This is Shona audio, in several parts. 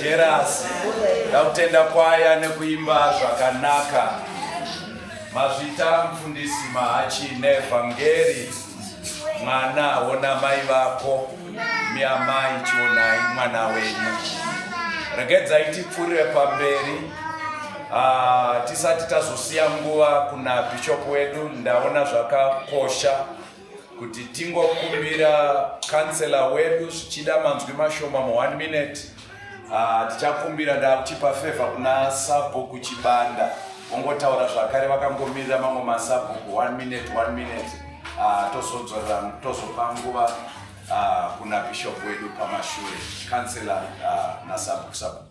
Jerasi. Ndakutenda kwaya nekuimba zvakanaka. Mazvita mfundisi Mahachi nevhangeri. Mwana wona mai vako, mi amai chionai mwana wenyu. Regedzai tipfuurire pamberi. Ah, tisati tazosiya nguva kuna bishop wedu, ndaona zvakakosha kuti tingokumbira kansela wedu zvichida manzwi mashoma mu one minute. Ah, tichakumbira ndakuchipa favor kuna sabhuku Chibanda vongotaura zvakare vakangomirira mamwe masabhuku one minute one minute. Ah, tozodzorera tozopa nguva ah, kuna bishop wedu pamashure kansela ah, nasabhuku sabhuku.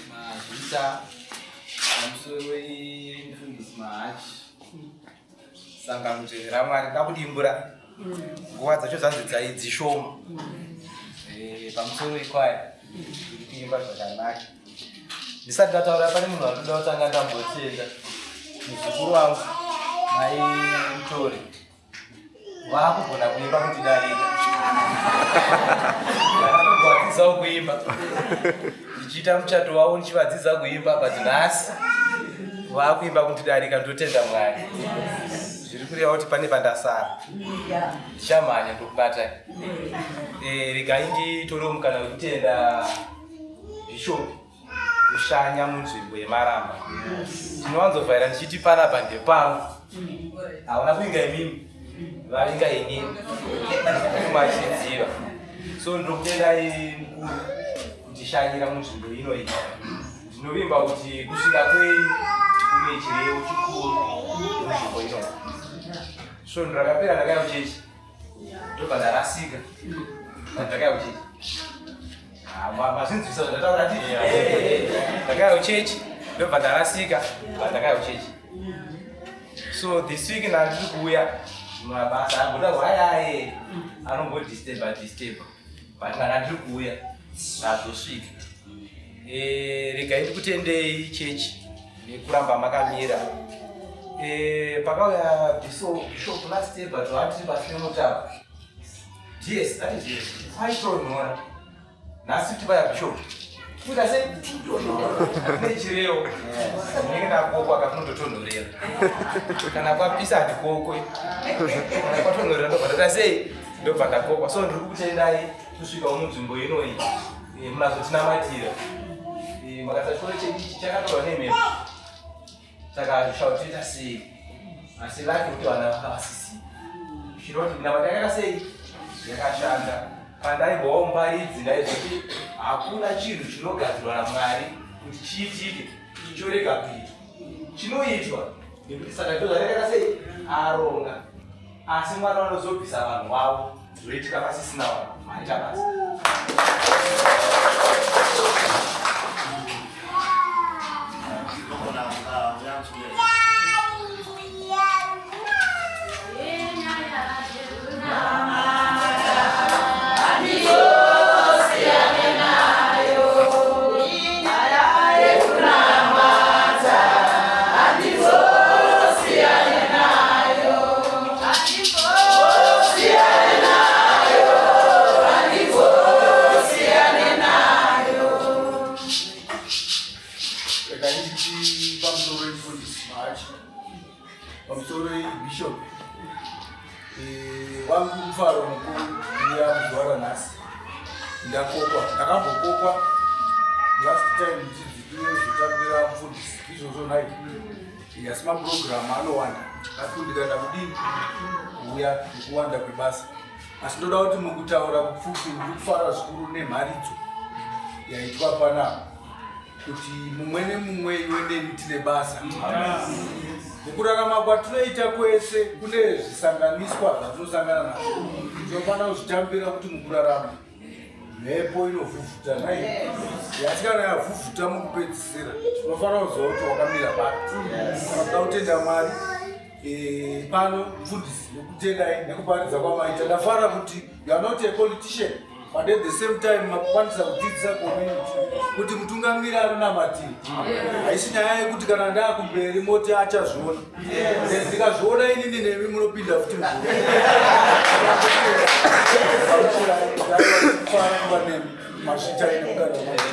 Mazvita pamusoro wemufundisi Mahachi sangano dzvene raMwari ndakudimbura nguva dzacho dzanzi dzishoma eh, pamusoro ikwaya iri kuimba zvakanaka ndisati ndataura pane munhu anoda kutanga ndambotenda muzukuru wangu mai mutore Wakugona kuimba kutidarika. Ndakatovadzidzisawo kuimba. Ndichiita muchato wavo ndichivadzidza kuimba but nhasi vakuimba kutidarika ndotenda Mwari. Zviri kureva kuti pane pandasara. Ndichamhanya ndokubata. Eh, regai nditorewo mukana wekutenda Bishop kushanya munzvimbo yemaramba ndinowanzovhaira ndichiti panapa ndepangu hauna kuinga imimi vainga inini kumachidziva so ndinokutendai mukuru kutishanyira munzvimbo ino iyi ndinovimba kuti kusvika kwenyu kune chirevo chikuru munzvimbo ino svondo rakapera ndakauya kuchechi ndobva ndarasika ndakauya kuchechi Mazvinzwisa zvandataura ti ndakauya kuchechi ndobva ndarasika ndakauya kuchechi so this week ndandiri kuuya mabasa amboda hwayaye anombodisturba disturba but ndanga ndiri kuuya ndazosvika eh, regai ndikutendei chechi nekuramba makamira eh, pakauya bishop last year but vatiri pasi pemutapa Yes, that is yes. Kwaitonhora. Nhasi tibaya bishop. Kuita sei? Nechirewo. Ndinenge ndakokwa kakunototonhorera. Kana kwapisa handikokwe. Kana kwatonhorera ndobva ndaita sei? Ndobva ndakokwa. So ndiri kukutendai kusvika munzvimbo inoyi. Eh, munazotinamatira. Eh, makasa chikoro chedu ichi chakatorwa nemhepo. Saka zvichautoita sei? Asi laki kuti vana vanga vasisi. Zvinoti minamato yakaita sei? Yakashanda. Pandaimbovawo muparidzi ndaizoti hakuna chinhu chinogadzirwa naMwari kuti chiitike chorega kuitwa. Chinoitwa nekuti saka ndozvakaita sei? Aronga. Asi Mwari vanozobvisa vanhu wavo zvoitika pasisina vanhu. Maita basa. Pamusoro bishop eh, wangu mufaro mukuru uya muzuva ranhasi ndakokwa ndakambokokwa last time ndichinzi tozotambira mufundisi izvozvo nhai asi mapurogiramu anowanda akundikana kudii kuuya nekuwanda kwebasa asi ndoda kuti mukutaura kupfupi ndiri kufara zvikuru nemharidzo yaitwa panapa kuti mumwe nemumwe iwe neni tine basa. Mukurarama kwatinoita kwese kune zvisanganiswa zvatinosangana nazvo. Tinofanira kuzvitambira kuti mukurarama mhepo inovhuvhuta nai asi kana yavhuvhuta mukupedzisira unofanira kuziva kuti wakamira papi. Saka toda kutenda Mwari eh, pano mfundisi nekutendai nekuparidza kwamaita. Ndafara kuti you are not a politician but at the same time makukwanisa kudzidzisa community kuti mutungamiri anonamatira. Haisi nyaya yekuti kana ndaakumberi moti achazviona. Ndikazviona inini nemi munopinda futi muguru. Fara kuva nemi. Mazvita ine mukana wamaita.